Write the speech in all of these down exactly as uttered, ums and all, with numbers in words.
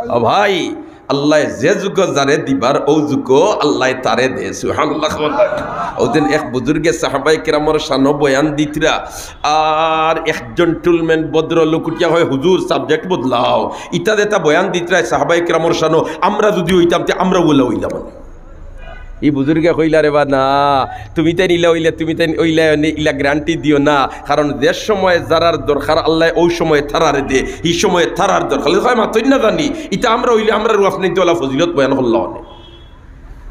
ও ভাই, আল্লায় যে যুগো যারে দিবার, অউ যুগো আল্লায় তারে দে। সুবহানাল্লাহ। অউ দিন এক বুজুর্গে সাহাবায়ে কেরামর শানো বয়ান দিতরা, আর এক জেন্টলম্যান ভদ্রলোক উঠিয়া কয়, "হুজুর, subject বদলাও।" ইতা যেতা বয়ান দিতরা সাহাবায়ে কেরামর শানো, আমরা যুদি অইতাম, তে আমরাও অলা অইলাম। ই বুজুর্গে কইলা, "রে বা না, তুমি তাইন ইলা অইলে, তুমি তাইন অইলা অনে, ইলা guarantee দিও না, কারণ যে সময় যারার দরকার আল্লায় অউ সময় তারারে দে, ই সময় তারার দরকার।" কয়, "মাতইন না জানি, ইতা আমরা অইলে আমরারও আপনে তো অলা ফজিলত বয়ান করলা অনে।"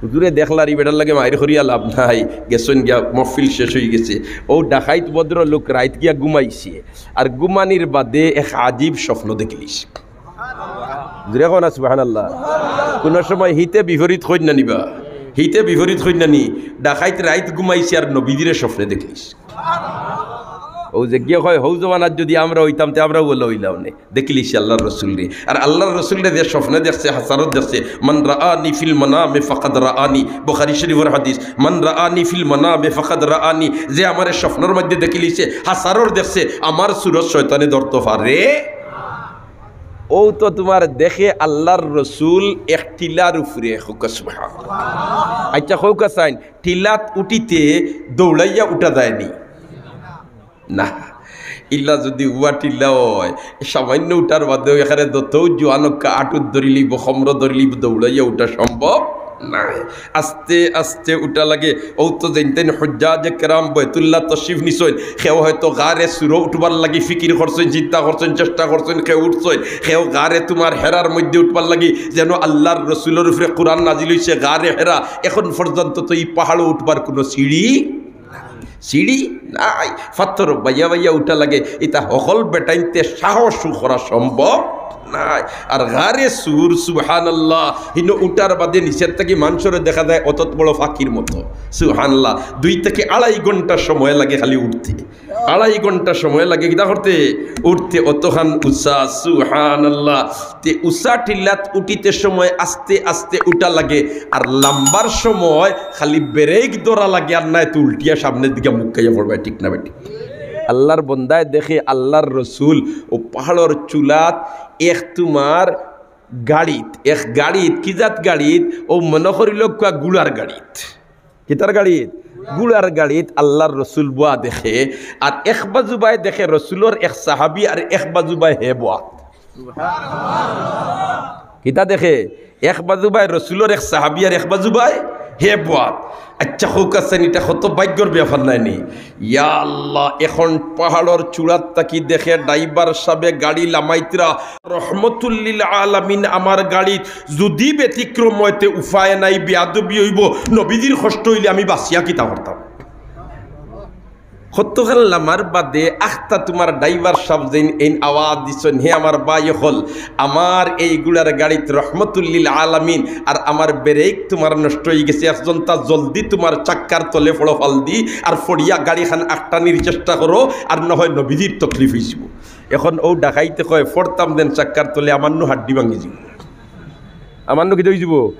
হুজুরে দেখলা, "ই বেটার লগে মাইর করিয়া লাভ নাই, গেছইন গিয়া, মহফিল শেষ অইগেছে।" অউ ডাকাইত ভদ্রলোক রাইত গিয়া ঘুমাইছে, আর ঘুমানির বাদে এক আজীব স্বপ্ন দেখলিছে। জুরে কও না সুবহানাল্লাহ। কুনু সময় হিতে বিপরীত কইন না নি বা, হিতে বিপরীত কইন না নি। ডাকাইত রাইত ঘুমাইছে আর নবীজিরে স্বপ্নে দেখলিছে। অউ যে গিয়া কয়, "হউ জমানাত যুদি আমরা অইতাম, তে আমরাও অলা অইলাম নে।" দেখলিছে আল্লার রসুলরে। আর আল্লার রসুলরে যে স্বপ্নে দেখছে, হাছারর দেখছে, "মান রাআনি ফিল মানামে ফাকাদ রাআনি।" বুখারী শরীফর হাদিস, "মান রাআনি ফিল মানামে ফাকাদ রাআনি।" যে আমারে স্বপ্নর মধ্যে দেখলিছে, হাছারর দেখছে, আমার সুরত শয়তানে ধরতো পারে। অউ তো তুমার দেখে আল্লার রসুল এক টিলার উপরে, কউক্কা সুবহানাল্লাহ। আইচ্ছা, কউক্কা চাইন, টিলাত উঠিতে দৌড়াইয়া উঠা যায় নি? না। ইলা যুদি উবা টিলা অয়, সামাইন্য উঠার বাদেউ এখানে যতউ জোয়ান অউক্কা আটুত ধরিলিবো, কমরো ধরিলিবো, দৌড়াইয়া উঠা সম্ভব নায়। আস্তে আস্তে উঠা লাগে। অউ তো যেইন তাইন হুজ্জাজে কেরাম বায়তুল্লাহ তশরিফ নিছইন, কেউ হয়তো গারে সুরো উঠবার লাগি ফিকির করছইন, চিন্তা করছইন, চেষ্টা করছইন, কেউ উঠছইন, কেউ গারে তুমার হেরার মধ্যে উঠবার লাগি, যেন আল্লার রসুলর উপরে কুরআন নাজিল অইছে, গারে হেরা। এখন পর্যন্ত তো ই পাহাড়ো উঠবার কুনু সিঁড়ি, সিঁড়ি নাই, পাথর বাইয়া বাইয়া উঠা লাগে। ইতা হকল বেটাইন্তে সাহস করা সম্ভব নায়। আর গারে সুর, সুবহানাল্লাহ, হিনো উঠার বাদে নিচের থাকি মানষরে দেখা যায় অত বড় পাখির মতো। সুবহানাল্লাহ, দুই থাকি আড়াই ঘন্টা সময় লাগে খালি উঠতে, আড়াই ঘন্টা সময় লাগে কিতা করতে, উঠতে, অতখান উচা। সুবহানাল্লাহ। তে উচা টিলাত উঠিতে সময় আস্তে আস্তে উঠা লাগে, আর লাম্বার সময় খালি ব্রেক ধরা লাগে, আর নায় তো উল্টিয়া সামনের দিকে মুখ খাইয়া পড়বায়, ঠিক না বেঠিক? আল্লার বন্দায় দেখে আল্লার রসুল অউ পাহাড়র চূড়াত এক তুমার গাড়িত, এক গাড়িত, কি জাত গাড়িত? অউ মনো করিলউক্কা ঘুড়ার গাড়িত। কিতার গাড়িত? ঘুড়ার গাড়িত আল্লার রসুল বওয়া দেখে, আর এক বাজুবায় দেখে রসুলর এক সাহাবি, আর এক বাজুবায় হে বওয়া। কিতা দেখে? এক বাজুবায় রসুলর এক সাহাবি, আর এক বাজুবায় হে বওয়া। আইচ্ছা, কউক্কা চাইন, ইটা কত ভাগ্যর ব্যাপার নায় নি? ইয়া আল্লাহ, এখন পাহাড়র চূড়াত থাকি দেখে ড্রাইভার সাবে গাড়ি লামাইতরা, রহমতুল্লিল আলামিন আমার গাড়িত যুদি ব্যতিক্রম অয় তে উপায় নাই, বেয়াদবি অইবো, নবীজির কষ্ট অইলে আমি বাচিয়া কিতা করতাম? কতখান লামার বাদে আখতা তুমার ড্রাইভার সাব যেইন এইন আওয়াজ দিছইন, "হে আমার ভাই অকল, আমার এই ঘুড়ার গাড়িত রহমতুল্লিল আলামিন, আর আমার ব্রেক তুমার নষ্ট অইগেছে, একজন তা জলদি তুমার চাক্কার তলে পড়ো ফাল দি, আর পড়িয়া গাড়িখান আটকানির চেষ্টা করো, আর না হয় নবীজির তকলিফ অইযিবো।" এখন অউ ডাকাইতে কয়, "পড়তাম যেন চাক্কার তলে, আমার নু হাড্ডি ভাঙ্গি যিবো।" আমার নু কিতা অইযিবো?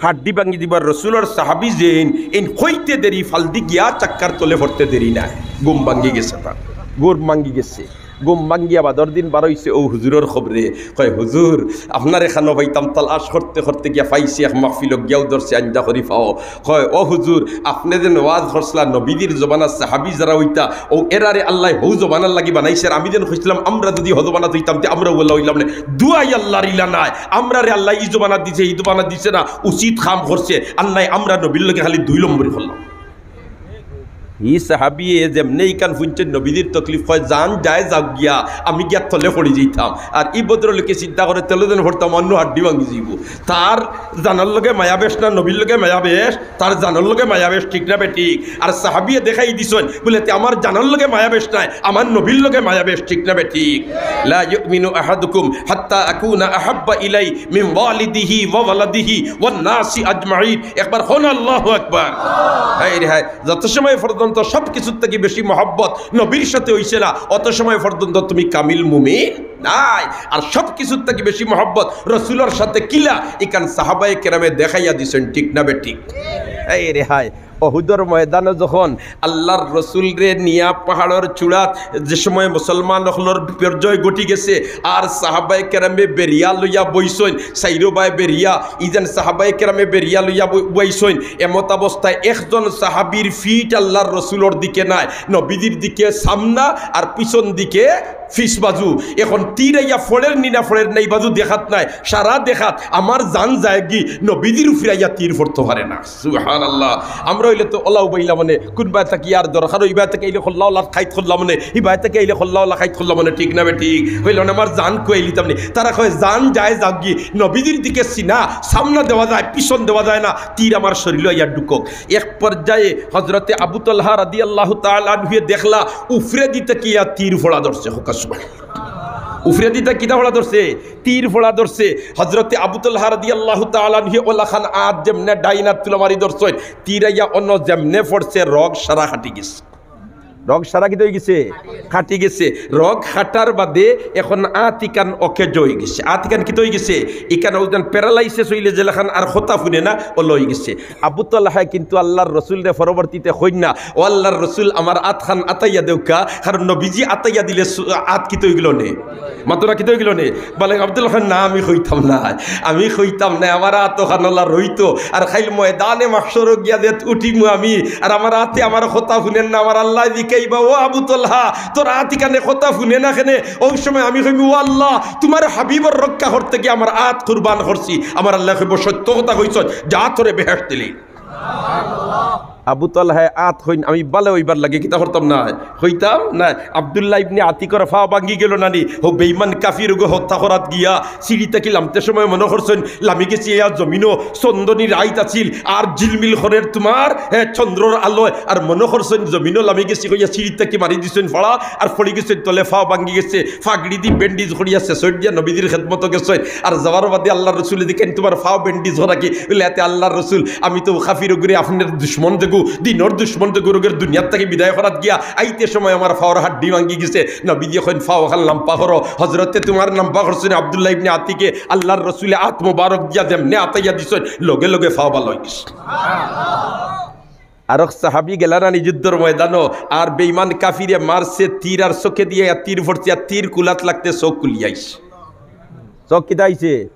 হাড্ডি ভাঙ্গি দিবার। রসুলর সাহাবি যেইন, এইন কইতে দেরি, ফাল দি গিয়া চাক্কার তলে পড়তে দেরি নায়। ঘুম ভাঙ্গি গেছে তার, ঘুম ভাঙ্গি গেছে। ঘুম ভাঙ্গিয়া বাদর দিন বারইছে অউ হুজুরর খবরে। কয়, "হুজুর, আপনারে কানো পাইতাম, তালাশ করতে করতে গিয়া পাইছি, এক মাহফিলো গিয়াউ ধরছি, আইন্দা করি পাও।" কয়, "ও হুজুর, আপনে যেন ওয়াজ করছিলা, নবীজির জমানার সাহাবি যারা অইতা, অউ এরারে আল্লায় হউ জমানার লাগি বানাইছে, আর আমি যেন কইছিলাম, আমরা যুদি হ জমানাত অইতাম, তে আমরাও অলা অইলাম নে।" দুয়াই আল্লার ইলা নায়, আমরারে আল্লায় ই জমানাত দিছে, ই জমানাত দিছে না, উচিত কাম করছে, আর নায় আমরা নবীর লগে খালি দুই নম্বরি করলাম। ই সাহাবিয়ে যেমনে ইখান হুনছইন নবীজির তকলিফ, কয়, "জান যায় যাউক গিয়া, আমি গিয়া তলে পড়ি যাইতাম।" আর ই ভদ্রলোকে চিন্তা করে, "তলে যেন পড়তাম, অন্য হাড্ডি ভাঙ্গি যাইবো।" তার জানর লগে মায়া বেশ না, নবীর লগে মায়া বেশ, তার জানর লগে মায়া বেশ, ঠিক না বেঠিক? আর সাহাবিয়ে দেখাই দিছইন, বুলে, "তে আমার জানর লগে মায়া বেশ নায়, আমার নবীর লগে মায়া বেশ", ঠিক না বেঠিক? "লা ইউমিনু আহাদুকুম হাত্তা আকুনা আহাব্বা ইলাই মিন ওয়ালিদিহি ওয়া ওয়ালাদিহি ওয়ান নাসি আজমাইন।" একবার কও না, "আল্লাহু আকবার।" হায় রে হায়, যত সময় পর্যন্ত সব কিছুর থাকি বেশি মহব্বত নবীর সাথে অইছে না, অত সময় পর্যন্ত তুমি কামিল মুমিন নায়। আর সব কিছুর থাকি বেশি মহব্বত রসুলর সাথে কিলা, ইখান সাহাবায়ে কেরামে দেখাইয়া দিছইন, ঠিক না বেঠিক? এই রে হায়, অহুদর ময়দানো যখন আল্লাহর রসুলরে নিয়া পাহাড়র চূড়াত যে সময় মুসলমান অকলর বিপর্যয় ঘটি গেছে, আর সাহাবায়ে কেরামে বেরিয়া লইয়া বইছইন, সাইরো বায় বেরিয়া, ইজান সাহাবায়ে কেরামে বেরিয়া লইয়া বই-, বইছইন, এমত অবস্থায় একজন সাহাবীর ফিট আল্লাহর রসুলর দিকে নাই, নবীজির দিকে সামনা আর পিছন দিকে ফিস বাজু। এখন তীর আইয়া ফড়ের নি না ফড়ের না, ই বাজু দেখাত নাই, সারা দেখাত আমার জান যায়গি, নবীজির উপরে আইয়া তীর ফড়তো পারে না। সুবহানাল্লাহ। আমরা অইলে তো অলা উবাইলাম অনে, কুনবায় থাকি আর দরকার, ইবায় থাকি আইলে খল্লা অলা খাইত খল্লাম অনে, ইবায় থাকি আইলে খল্লা অলা খাইত খল্লাম অনে, ঠিক না বেঠিক? অইলে অনে আমার জান কুয়াইলিতাম নি। তারা কয়, "জান যায় যাউকগি, নবীজির দিকে সিনা, সামনা দেওয়া যায়, পিছন দেওয়া যায় না, তীর আমার শরীলো আইয়া ঢুকক।" এক পর্যায়ে হযরতে আবু তালহা রাদিয়াল্লাহু তাআলা আনহুয়ে দেখলা, উপরেদি থাকি ইয়া তীর ফড়া ধরছে। কউক্কা সুবহানাল্লাহ। উপরেদি থাকি কিতা ফড়া ধরছে? তীর ফড়া ধরছে। হযরতে আবু তালহা রাদিয়াল্লাহু তাআলা আনহুয়ে অলাখান আত যেমনে ডাইন আত তুলা মারি ধরছইন, তীর আইয়া অনো যেমনে ফড়ছে, রগ সারা কাটি গেছে। রগ সারা কিতা অইগেছে? কাটি গেছে। রগ কাটার বাদে এখন আত ইখান অকেজো অইগেছে। আত ইখান কিতা অইগেছে? ইখান অউ যেন paralysis অইলে যেলাখান আর কথা হুনে না, অলা অইগেছে। আবু তালহায় কিন্তু আল্লাহর রসুলরে পরবর্তীতে কইন না, "ও আল্লাহর রসুল, আমার আতখান আতাইয়া দেউক্কা, কারণ নবীজি আতাইয়া দিলে সু-, আত কিতা অইগেলো নে?" মাতরা কিতা অইগেলো নে? বলে, "আব্দুল খান, না, আমি কইতাম না, আমি কইতাম না, আমার আত অখান অলা রইতো, আর কাইল ময়দানে মাহশরো গিয়া যেত উঠিমু আমি, আর আমার আতে আমার কথা হুনের না, আমার আল্লায় জিকাইবা, 'ও আবু তালহা, তোর আত ইখানে কথা হুনে না কেনে?' অউ সময় আমি কইমু, 'ও আল্লাহ, তুমার হাবিবর রক্ষা করতে গিয়া আমার আত কুরবান করছি।' আমার আল্লায় কইবো, 'সত্য কথা কইছস, যা, তোরে বেহেশত দিলি।'" আবু তালহায় আত কইন, "আমি বালা অইবার লাগি কিতা করতাম না, কইতাম না।" আব্দুল্লাহ ইবনে আতিকর ফাও ভাঙ্গি গেলো না নি? অউ বেইমান কাফির অগু হত্যা করাত গিয়া সিঁড়ি থাকি লামতে সময় মনো করছইন লামি গেছি ইয়া জমিনো, চন্দনী রাইত আছিল, আর ঝিলমিল করের তুমার, এ, চন্দ্রর আলোয়, আর মনো করছইন জমিনো লামি গেছি কইয়া সিঁড়ি থাকি মারি দিছইন ফাড়া, আর ফড়ি গেছইন তলে, ফাও ভাঙ্গি গেছে, ফাগড়ি দি ব্যান্ডেজ করিয়া শেষর দিয়া নবীজির খেদমতো গেছইন। আর যাওয়ার বাদে আল্লাহর রসুলে দেখইন, "তুমার ফাও ব্যান্ডেজ করা কি?" বলে, "এতে আল্লাহর রসুল, আমি তো কাফির অগুরে আপনার দুশমন যেগু, দিনর দুশমন যেগু অগুরে দুনিয়ার থাকি বিদায় করাত গিয়া আইতে সময় আমার ফাওর হাড্ডি ভাঙ্গি গেছে।" নবীজিয়ে কইন, "ফাও অখান লাম্বা করো।" হযরতে তুমার লাম্বা করছইন আব্দুল্লাহ ইবনে আতিকে, আল্লাহর রসুলে আত মোবারক দিয়া যেমনে আতাইয়া দিছইন, লগে লগে ফাও ভালা অইগেছে। আরক সাহাবি গেলা না নি যুদ্ধর ময়দানো, আর বেইমান কাফিরে মারছে তীর, আর চোখে দিয়া তীর ফড়ছে, আর তীর কুলাত লাগতে চোখ খুলিয়া আইছে। চোখ কিতা আইছে?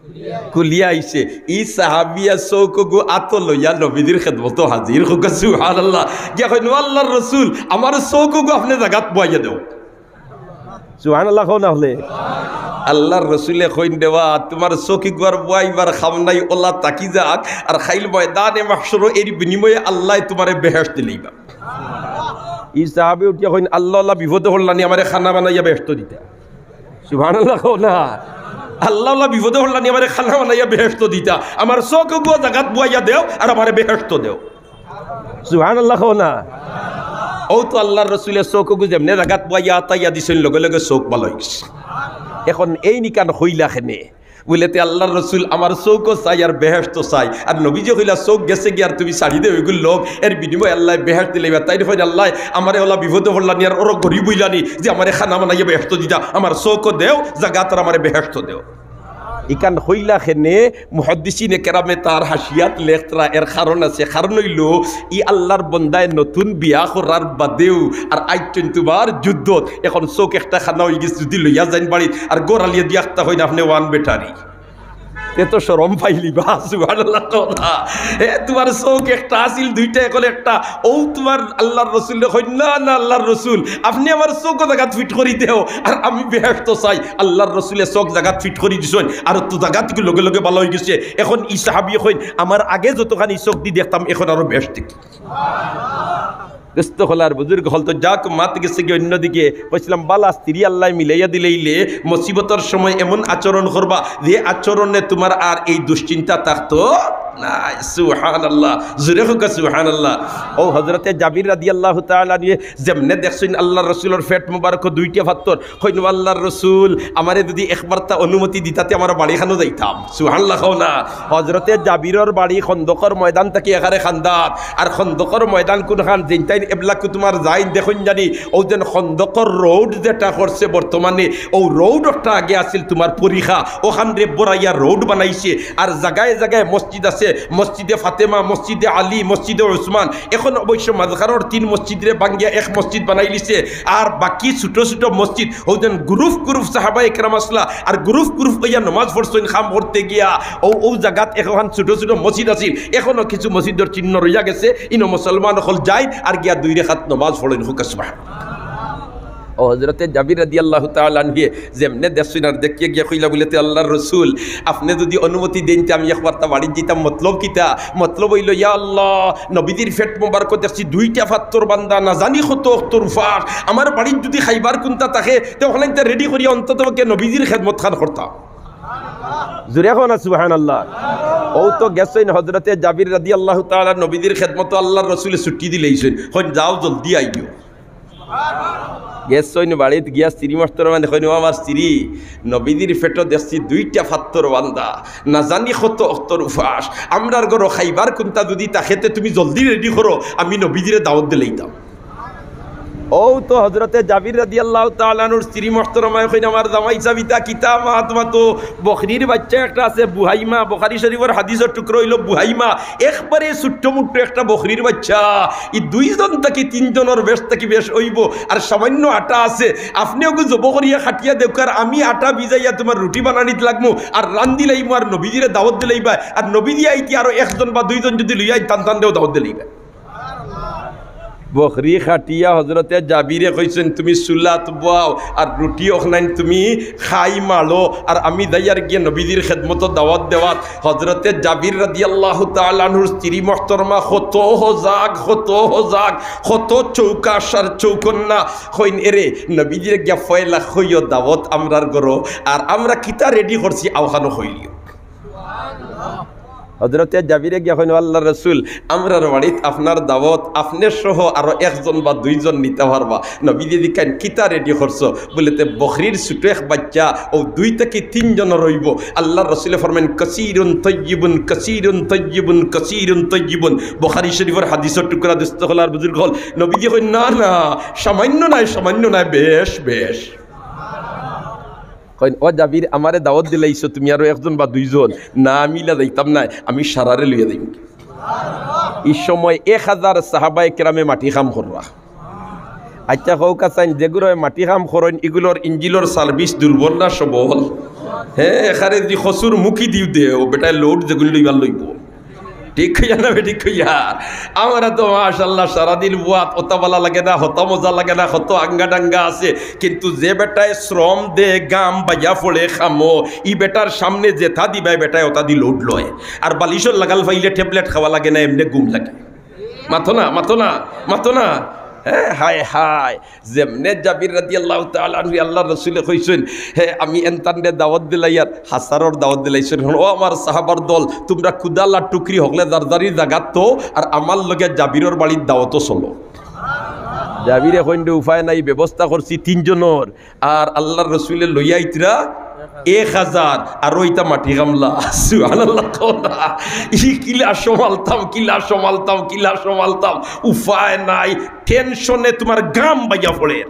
খুলিয়া আইছে। ই সাহাবিয়ে চোখ অগু আতো লইয়া নবীজির খেদমতো হাজির। কউক্কা সুবহানাল্লাহ। গিয়া কইন, "ও আল্লাহর রসুল, আমার চোখ অগু আপনে জাগাত বওয়াইয়া দেও।" সুবহানাল্লাহ কও না অইলে। আল্লাহর রসুলে কইন, "দেওয়া, তুমার চোখ ইগুয়ার বওয়াইবার কাম নাই, অলা থাকি যাক, আর কাইল ময়দানে মাহশরো এর বিনিময়ে আল্লায় তুমারে বেহেশত দিলাইবা।" ই সাহাবি উঠিয়া কইন, "আল্লাহ, অলা বিপদো পড়লাম নি, আমারে খানা বানাইয়া বেহেশত দিতা।" সুবহানাল্লাহ কও না। "আল্লাহ, অলা বিপদো পড়লাম নি, আমারে খানা বানাইয়া বেহেশত দিতা। আমার চোখ অগু জাগাত বওয়াইয়া দেও, আর আমারে বেহেশত দেও।" সুবহানাল্লাহ কও না। অউ তো আল্লাহর রসুলে চোখ অগু যেমনে জাগাত বওয়াইয়া আতাইয়া দিছইন, লগে লগে চোখ ভালা অইগেছে। এখন এইন ইখান কইলা কেনে? বলে, "তে আল্লাহর রসুল, আমার চোখও চাই আর বেহেশতও চাই।" আর নবীজিয়ে কইলা, "চোখ গেছে গিয়া, আর তুমি ছাড়ি দেও অগুর লগ, এর বিনিময়ে আল্লায় বেহেশত দিলাইবা।" তাইন কইন, "আল্লাহ, আমারে অলা বিপদো পড়লাম নি, আর অলা গরিব অইলাম নি যে আমারে খানা বানাইয়া বেহেশত দিতা, আমার চোখও দেও জাগাত আর আমারে বেহেশত দেও।" ইখান কইলা কেনে? মুহাদ্দিসিনে কেরামে তার হাশিয়াত লেখরা, এর কারণ আছে। কারণ অইলো, ই আল্লাহর বন্দায় নতুন বিয়া করার বাদেউ আর আইছইন তুমার যুদ্ধত। এখন চোখ একটা খানা অইগেছে, যুদি লইয়া যাইন বাড়িত, আর ঘর আলিয়ে দিয়া একটা কইন, "আপনে ওয়ান বেটারি।" তে তো শরম পাইলিবা, সুবহানাল্লাহ কও না। এ, তুমার চোখ একটা আছিল, দুইটা, এখন একটা। অউ তুমার আল্লাহর রসুলরে কইন, "না, না, আল্লাহর রসুল, আপনে আমার চোখও জাগাত ফিট করি দেও, আর আমি বেহেশত চাই।" আল্লাহর রসুলে চোখ জাগাত ফিট করি দিছইন, আর তো জাগাত লগে লগে ভালা অইগেছে। এখন ই সাহাবিয়ে কইন, "আমার আগে যতখানি চোখ দি দেখতাম, এখন আরো বেশ দেখি।" দোস্ত অকল আর বুজুর্গ অকল, তো যাউক, মাত গেছে গি অইন্যদিকে। কইছিলাম, বালা স্ত্রী আল্লায় মিলাইয়া দিলাইলে মুসিবতর সময় এমন আচরণ করবা, যে আচরণে তুমার আর এই দুশ্চিন্তা থাকতো নায়। সুবহানাল্লাহ, জোরে কউক্কা সুবহানাল্লাহ। অউ হযরতে জাবির রাদিয়াল্লাহু তাআলা আনহু যেমনে দেখছইন আল্লাহর রসুলর পেট মুবারকো দুইটা পাত্থর, কইন, "ও আল্লাহর রসুল, আমারে যুদি একবারতা অনুমতি দিতা তে আমার বাড়িখানো যাইতাম।" সুবহানাল্লাহ কও না। হযরতে জাবিরর বাড়ি খন্দকর ময়দান থাকি একেবারে কান্দাত। আর খন্দকর ময়দান কুনখান? যেইনতাইন এবলাকু তুমার যাইন দেখইন জানি, অউ যেন খন্দকর রোড যেটা করছে বর্তমানে, অউ রোড একটা আগে আছিল তুমার পরিখা, অখানরে বড়াইয়া রোড বানাইছে। আর জাগায় জাগায় মসজিদ আছে, মসজিদে ফাতেমা, মসজিদে আলী, মসজিদে উসমান। এখন অবশ্য মাঝখানোর তিন মসজিদরে ভাঙ্গিয়া এক মসজিদ বানাইলিছে। আর বাকি ছোট ছোট মসজিদ, অউ যেন group group সাহাবায়ে কেরাম আছলা, আর group group অইয়া নমাজ পড়ছইন কাম করতে গিয়া। অউ, অউ জাগাত এখন ছোট ছোট মসজিদ আছিল, এখনো কিছু মসজিদর চিহ্ন রইয়া গেছে। ইনো মুসলমান অকল যাইন আর গিয়া দুই রেকাত নমাজ পড়ইন। কউক্কা সুবহান। অউ হযরতে জাবির রাদিয়াল্লাহু তাআলা আনহুয়ে যেমনে দেখছইন আর দেখিয়া গিয়া কইলা বুলে, "তে আল্লাহর রসুল, আপনে যুদি অনুমতি দেইন তে আমি একবার তা বাড়িত যাইতাম।" মতলব কিতা? মতলব অইলো, ইয়া আল্লাহ, নবীজির পেট মোবারকো দেখছি দুইটা ফাত্তর বান্ধা, না জানি কত অক্তর উপাস। আমার বাড়িত যুদি খাইবার কুন্তা থাকে তে অখানইনতা ready করিয়া অন্তত পক্ষে নবীজির খেদমত খান করতাম। জুরে কও না সুবহানাল্লাহ। অউ তো গেছইন হযরতে জাবির রাদিয়াল্লাহু তাআলা, নবীজির খেদমতো আল্লাহর রসুলে ছুটি দিলাইছইন, কইন, "যাও, জলদি আইও।" গেছইন বাড়িত গিয়া স্ত্রী মহতরমারে কইন, "ও আমার স্ত্রী, নবীজির পেটো দেখছি দুইটা ফাত্তর বান্ধা, না জানি কত অক্তর উপাস। আমরার ঘরো খাইবার কুন্তা যুদি থাকে তে তুমি জলদি ready করো, আমি নবীজিরে দাওয়াত দিলাইতাম।" অউ তো হযরতে জাবির রাদিয়াল্লাহু তাআলা আনহুর স্ত্রী মহতরমায় কইন, "আমার জামাই সাব, ইতা কিতা মাত মাতো? বকরির বাইচ্চা একটা আছে, বুহাইমা, বুখারী শরীফর হাদিসর টুকরা অইলো বুহাইমা, একবারে ছোট্ট মুট্ট একটা বকরির বাইচ্চা। ই দুইজন থাকি তিনজনর বেশ থাকি বেশ অইবো, আর সামান্য আটা আছে, আপনে অগু জবো করিয়া কাটিয়া দেউক্কা, আর আমি আটা ভিজাইয়া তুমার রুটি বানানিত লাগমু, আর রান্দিলাইমু, আর নবীজিরে দাওয়াত দিলাইবায়, আর নবীজি আইতে আরো একজন বা দুইজন যুদি লইয়া আইন, তান তানরেও দাওয়াত দিলাইবায়।" বকরি কাটিয়া হযরতে জাবিরে কইছইন, "তুমি চুলাত বওয়াও, আর রুটি অখনাইন তুমি খাই মাড়ো, আর আমি যাইয়ার গিয়া নবীজির খেদমতো দাওয়াত দেওয়াত।" হযরতে জাবির রাদিয়াল্লাহু তাআলা আনহুর স্ত্রী মহতরমা কত হজাগ, কত হজাগ, কত চৌকাশ আর চৌকন্না। কইন, "এরে, নবীজিরে গিয়া পয়লা কইও দাওয়াত আমরার ঘরো, আর আমরা কিতা ready করছি অখানও কইলিও।" হযরতে জাবিরে গিয়া কইন, "ও আল্লাহর রসুল, আমরার বাড়িত আপনার দাওয়াত, আপনে সহ আরো একজন বা দুইজন নিতা পারবা।" নবীজি জিকাইন, "কিতা ready করছো?" বুলে, "তে বকরির ছোট এক বাইচ্চা, অউ দুই থাকি তিনজনর অইবো।" আল্লাহর রসুলে ফরমাইন, "কাসীরুন তাইয়্যিবুন, কাসীরুন তাইয়্যিবুন, কাসীরুন তাইয়্যিবুন।" বুখারী শরীফর হাদিসর টুকরা, দোস্ত অকল আর বুজুর্গ অকল। নবীজি কইন, "না, না, সামান্য নায়, সামান্য নায়, বেশ, বেশ।" কইন, "ও জাবির, আমারে দাওয়াত দিলাইছো তুমি আরো একজন বা দুইজন, না, আমি ইলা যাইতাম নায়, আমি সারারে লইয়া যাইমু।" ই সময় এক হাজার সাহাবায়ে কেরামে মাটি কাম কররা। আইচ্ছা, কউক্কা চাইন, যেগুলোয় মাটি কাম করইন, ইগুলোর ইঞ্জিলর service দুর্বল না সবল? হে, এখানে যদি কচুর মুখি দিও দেও, বেটায় load যেগুন লইবার লইবো। ঠিক কইয়ার না বেঠিক কইয়ার? আমরা তো মাশাআল্লাহ সারাদিন বওয়াত, অতা ভালা লাগে না, অতা মজা লাগে না, কত আঙ্গা ডাঙ্গা আছে, কিন্তু যে বেটায় শ্রম দে, ঘাম বাইয়া পড়ে কামো, ই বেটার সামনে যেতা দিবায় বেটায় অতা দি load লয়। আর বালিশর লাগাল পাইলে tablet খাওয়া লাগে না, এমনে ঘুম লাগে। মাতো না, মাতো না, মাতো না। হে, হায়, হায়। যেমনে জাবির রাদিয়াল্লাহু তাআলা আনহু, আল্লাহর রসুলে কইছইন, হে, আমি এনতানরে দাওয়াত দিলাইয়ার, হাসারর দাওয়াত দিলাইছইন। "ও আমার সাহাবার দল, তুমরা ক্ষুধা লাটুকরি হকলে যার যারির জাগাত তো, আর আমার লগে জাবিরর বাড়ির দাওয়াতো চলো।" জাবিরে কইন, "রে, উপায় নাই, ব্যবস্থা করছি তিনজনর, আর আল্লাহর রসুলে লইয়া আইতরা এক হাজার, আর অইতা মাটি কামলা।" সুবহানাল্লাহ কও না। ই কিলা সমালতাম, কিলা সমালতাম, কিলা সমালতাম, উপায় নাই। Tension-এ তুমার ঘাম বাইয়া পড়ের।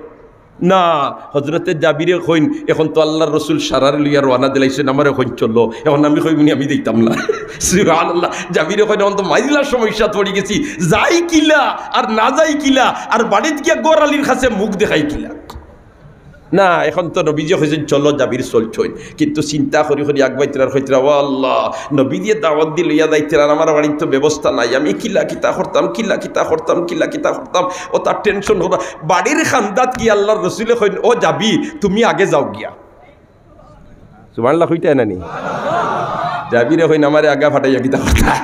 না, হযরতে জাবিরে কইন, "এখন তো আল্লাহর রসুল সারারে লইয়া রওয়ানা দিলাইছইন, আমারে কইন চলো, এখন আমি কইমুনি আমি যাইতাম না।" সুবহানাল্লাহ। জাবিরে কইন, "এখন তো মাইজলা সমস্যাত পড়ি গেছি, যাই কিলা আর না যাই কিলা, আর বাড়িত গিয়া ঘর আলির কাছে মুখ দেখাই কিলা?" না, এখন তো নবীজি কইছইন, "চলো, জাবির চলছইন।" কিন্তু চিন্তা করি করি আগুয়াইতরা আর কইতরা, "ও আল্লাহ, নবীজিয়ে দাওয়াত দি লইয়া যাইতরা, আর আমার বাড়িত তো ব্যবস্থা নাই, আমি কিলা কিতা করতাম, কিলা কিতা করতাম, কিলা কিতা করতাম, অতা tension করবা।" বাড়ির কান্দাত গিয়া আল্লাহর রসুলে কইন, "ও জাবির, তুমি আগে যাও গিয়া।" সুবহানাল্লাহ কইতায় না নি? জাবিরে কইন, "আমারে আগা ফাটাইয়া কিতা করতায়?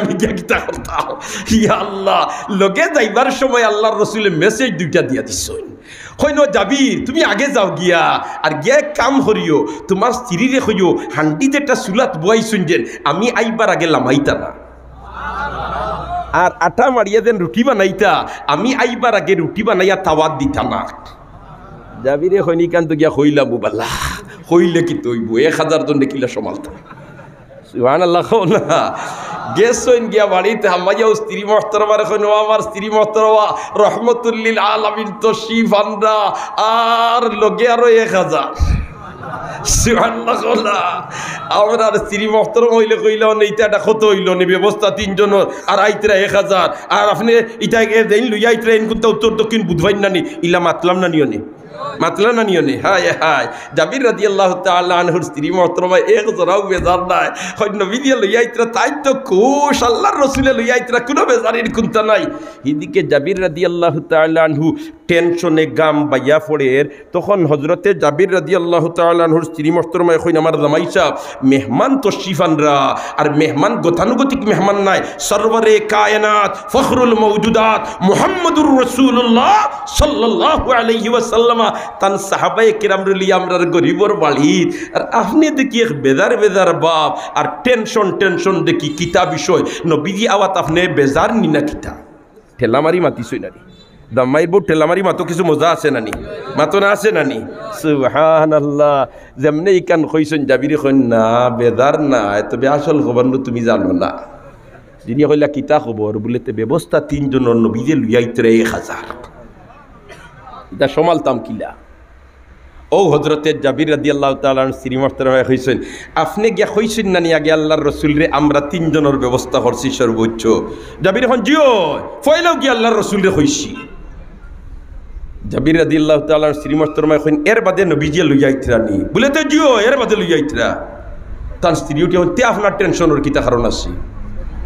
আমি গিয়া কিতা করতাম?" ইয়া আল্লাহ, লগে যাইবার সময় আল্লাহর রসুলে message দুইটা দিয়া দিছইন। কইন, "ও জাবির, তুমি আগে যাও গিয়া, আর গিয়া এক কাম করিও, তুমার স্ত্রীরে কইও, হান্ডি যেটা চুলাত বওয়াইছইন যেন, আমি আইবার আগে লামাইতা না। আর আটা মাড়িয়া যেন রুটি বানাইতা, আমি আইবার আগে রুটি বানাইয়া তাওয়াত দিতা না।" জাবিরে কইন, "ইখান তো গিয়া কইলাম, ও বালা, কইলে কিতা অইবো, এক হাজার জনরে কিলা সমালতাম।" সুবহানাল্লাহ কও না। গেছইন গিয়া বাড়িত, হামাইয়াউ স্ত্রী মহতরমারে কইন, "ও আমার স্ত্রী মহতরমা, রহমতুল্লিল আলামিন তশরিফ আনরা, আর লগে আরো এক হাজার।" সুবহানাল্লাহ কওলা। আমরার স্ত্রী মহতরম অইলে কইলা, "অনে ইতা এটা কত অইলো নি? ব্যবস্থা তিনজনর, আর আইতরা এক হাজার, আর আপনে ইতা এ যেইন লইয়া আইতরা, ইন কুন্তা উত্তর দক্ষিণ বুঝ পাইন না নি?" ইলা মাতলাম না নি অনে? মাতলা না নি অনে? হায় হায়। জাবির রাদিয়াল্লাহু তাআলা আনহুর স্ত্রী মহতরমা এক জরাও বেজার নায়। কইন, "নবীজিয়ে লইয়া আইতরা, তাইন তো খুশ, আল্লাহর রসুলে লইয়া আইতরা, কুনু বেজারির কুন্তা নাই।" হিদিকে জাবির রাদিয়াল্লাহু তাআলা আনহু টেনশনে গাম বাইয়া পড়ের। তখন হজরতে জাবির রাদিয়াল্লাহু তাআলা আনহুর স্ত্রী মহতরমায় কইন, "আমার জামাই সাব, মেহমান তশরিফ আনরা, আর মেহমান গতানুগতিক মেহমান নায়, সরওয়ারে কায়নাত, ফখরুল মওজুদাত, মুহাম্মদুর রাসূলুল্লাহ সাল্লাল্লাহু আলাইহি ওয়াসাল্লাম, তান সাহাবায়ে কেরামরে লইয়া আমরার গরিবর বাড়িত, আর আপনে দেখি এক বেজার বেজার ভাব, আর টেনশন টেনশন দেখি কিতা বিষয়, নবীজি আওয়াত আপনে বেজার নি না কিতা?" ঠেলা মারি মাতিছইন না নি? জামাইর বউ ঠেলা মারি মাতো, কিছু মজা আছে না নি? মাতো না, আছে না নি? সুবহানাল্লাহ। যেমনে ইখান কইছইন, জাবিরে কইন, "না, বেজার নায়, তবে আসল খবর নু তুমি জানো না।" জিনিয়ে কইলা, "কিতা খবর?" বুলে, "তে ব্যবস্থা তিনজনর, নবীজিয়ে লইয়া আইতরা এক হাজার।" ইতা সমালতাম কিলা? অউ হজরতে জাবির রাদিয়াল্লাহু তাআলা আনহুর স্ত্রী মহতরমায় কইছইন, "আপনে গিয়া কইছইন না নি আগে আল্লাহর রসুলরে, আমরা তিনজনর ব্যবস্থা করছি সর্বোচ্চ?" জাবিরে কইন, "জি অয়, পয়লাউ গিয়া আল্লাহর রসুলরে কইছি।" জাবির রাদিয়াল্লাহু তাআলা আনহুর স্ত্রী মহতরমায় কইন, "এর বাদে নবীজিয়ে লইয়া আইতরা নি?" বুলে, "তে জি অয়, এর বাদে লইয়া আইতরা।" তান স্ত্রী উঠিয়া কইন, "তে আপনার টেনশনর কিতা কারণ আছে?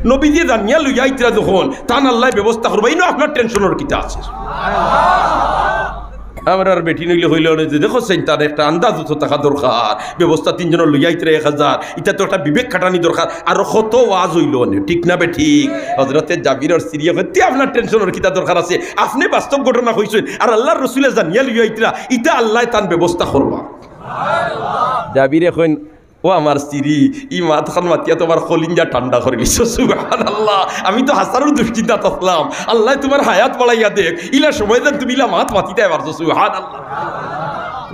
নবীজিয়ে জানিয়া লইয়া আইতরা যখন, তান আল্লায় ব্যবস্থা করবা, ইনো আপনার টেনশনর কিতা আছে?" আমরার বেটিন অইলে কইলা অনে যে, "দেখো, চিন্তার একটা আন্দাজ তো থাকা দরকার, ব্যবস্থা তিনজনর লইয়া আইতরা এক হাজার, ইতা তো একটা বিবেক খাটানি দরকার, আরো কত ওয়াজ অইলো অনে, ঠিক না বেঠিক?" হজরতে জাবিরর স্ত্রীয়ে কইন, "তে আপনার টেনশনর কিতা দরকার আছে? আপনে বাস্তব ঘটনা কইছইন, আর আল্লাহর রসুলে জানিয়া লইয়া আইতরা, ইতা আল্লায় তান ব্যবস্থা করবা।" জাবিরে কইন, "ও আমার স্ত্রী, ই মাতখান মাতিয়া তো আমার কলিঞ্জা ঠান্ডা করি দিছো, সুবহানাল্লাহ। আমি তো হাজারো দুশ্চিন্তাত আছলাম, আল্লায় তুমার হায়াত বাড়াইয়া দেউক, ইলা সময় যেন তুমি ইলা মাত মাতিতায় পারছো, সুবহানাল্লাহ।"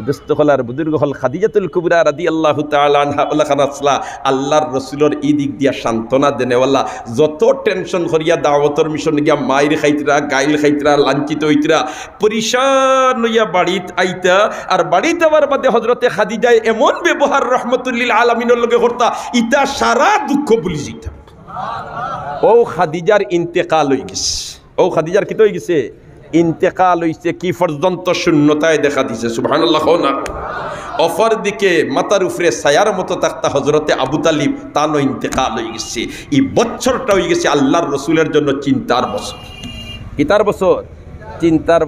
দোস্ত অকল আর বুজুর্গ অকল, খাদিজাতুল কুবরা রাদিয়াল্লাহু তাআলা আনহা অলাখান আছলা আল্লাহর রসুলর ই দিক দিয়া সান্ত্বনা দেনেওয়ালা, যত টেনশন করিয়া দাওয়াতর মিশন গিয়া মাইর খাইতরা, গাইল খাইতরা, লাঞ্ছিত অইতরা, পরিশান অইয়া বাড়িত আইতা, আর বাড়িত আওয়ার বাদে হজরতে খাদিজায় এমন ব্যবহার রহমতুল্লিল আলামিনর লগে করতা, ইতা সারা দুঃখ ভুলি যাইতা। অউ খাদিজার ইন্তেকাল অইগেছে, অউ খাদিজার কিতা অইগেছে? ইন্তেকাল অইছে, কি পর্যন্ত শূন্যতায় দেখা দিছে, সুবহানাল্লাহ কও না। অপর দিকে মাথার উপরে ছায়ার মতো থাকতা হজরতে আবু তালিব, তানও ইন্তেকাল অইগেছে। ই বছরটা অইগেছে আল্লাহর রসুলর জন্য চিন্তার বছর। কিতার বছর? চিন্তার